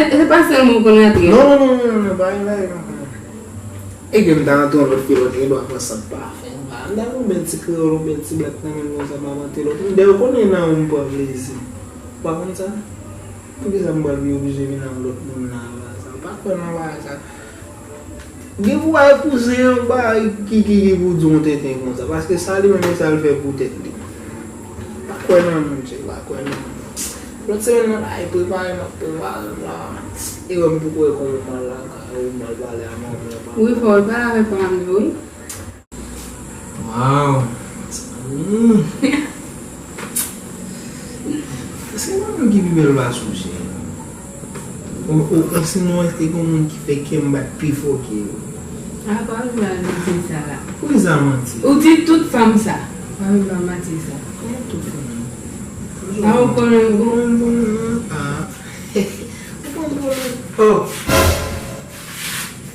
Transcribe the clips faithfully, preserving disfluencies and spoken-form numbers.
e, e se pa sèl mwen ou konn rantre. Non, non, non, non, non, non, pa gen bagay konsa. E ke m ta rantre yon lòt kilòt, gen dwa pran sant pafen. M ta pran yon bèl ti kreyòl, yon bèl ti blèt nan men m konsa, m ap rantre lòt moun. Dèyè ou konnen nan ou m pran plezi. Ou pa konn sa? Poukisa m pral vin oblije vin ak lòt moun nan la sa? Ou pa kwè nan bagay sa? Gen pou w al epouze yon bagay ki, ki, ki pou di yon tenten konsa. Paske sa li menm, e sa l fè pou tèt li. Pa kwè nan moun, chè, pa kwè nan moun. Lòt semèn nan, la, e prepare, m ap prepare m la. E wè m poko wè kòman m al lakay ou, m al pale a manman, papa. Wi, fò w pale avèk manman m tou, wi. Waw, mezanmi. Èske gen moun ki pi bèl pase w, cheri? Ou, ou, ou sinon èske gen moun ki fè kè m bat pi fò ke ou? A, pa vin ba manti sa la. Poukisa manti? Ou di tout fanm sa. Pa vin ba manti sa. Kòman tout fanm? A, ou konnen. Bon, bon, non. A. Ou konnen. Oh.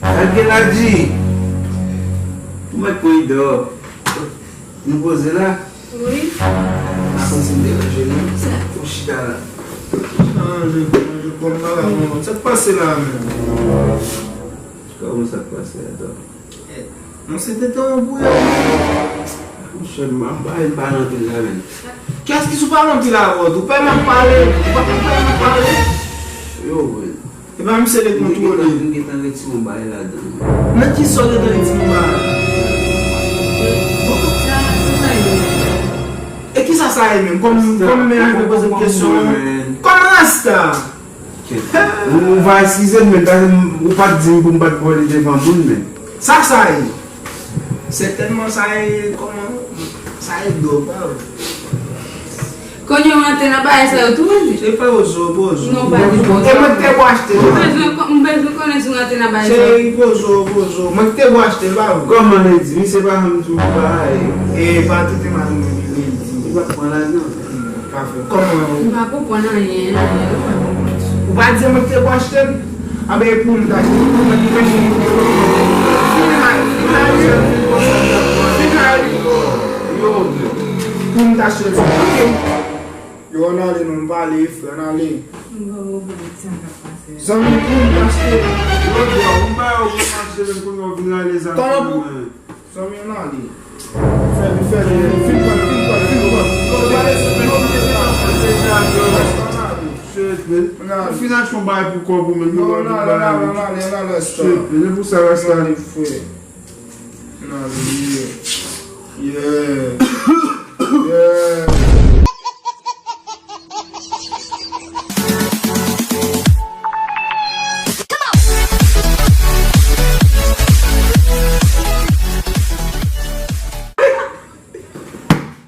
Gad gen la di. Ou mèt pran idò. Nou poze la. Wi. Avan si m deranje nou. Ou chita la. Chanje, chanje kòm bagay, mwen. Sa k pase la menm? Kòman sa k pase la, dò? Eh, non, se te tan pou yo. Monchè, m ap bay m pale anpil la, menm. Kiyès ki sou pale anpil avè w? Ou pèmèt m pale? Ou pa konn pèmèt m pale? Yo, vre. E pa misye te kontwole. M gentan retire yon bagay ladan. Nan ki sa w gentan retire yon bagay? Bon, sa, sa, sa, e. E ki sa, sa, e menm? Kòm, kòm men an poze m kesyon. Kòm rasta! Ou, ou va eskize m, men, paske m, ou pa t di m pou m pa t vòlè devan moun, men. Sa, sa, e. Sètènman, sa, e, kòman? Sa, e dòg, pa vre. Kounye a w antre nan bagay sa yo tou, wi. E pa ozo, pa ozo. Non, pa di pa ozo. E mwen ki te pou achte l. M bezwen, m bezwen konnen si w antre nan bagay sa yo. Se pa ozo, pa ozo. Mwen ki te pou achte l, pa vre. Kòman Lady? Misye pa janm di w bagay. E pa trete m a Lady. Li pa pran lajan. Hmm, pa fè. Kòman? M pa konprann anyen, anyen. Ou pa di mwen ki te pou achte l? Anben, e pou m t achte l. Mwen ki te pou m. Fin ale, fin ale, fin ale. Yo, pou m ta soti. Ok. Yo, ann ale non, m pale, frè, ann ale. M pa konprann sa k ap pase. Zanmi, pou m ta soti. Yo, yo, m pa yo pou m achte, men kounye a w vin rale zafè mwen. Zanmi, ann ale. Fè vit, fè vit, fin pran, fin pran, fin pran. Yo, pale sou men, yo, pale sou men. Ann ale. Shit, man. Ann ale. Ou fin achte yon bagay pou kòb ou, men. Non, ann ale, ann ale, ann ale, ann ale, rasta. Shit, man. E pou sa, rasta. Ann ale, frè. Ann ale, yeah. Yeah. Yeah.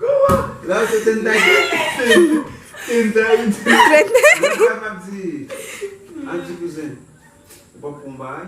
Kòman? La, se te n ta di. Te n ta di. Te n ta di. Ap di, ap di kouzen. Ou p ap pran bagay?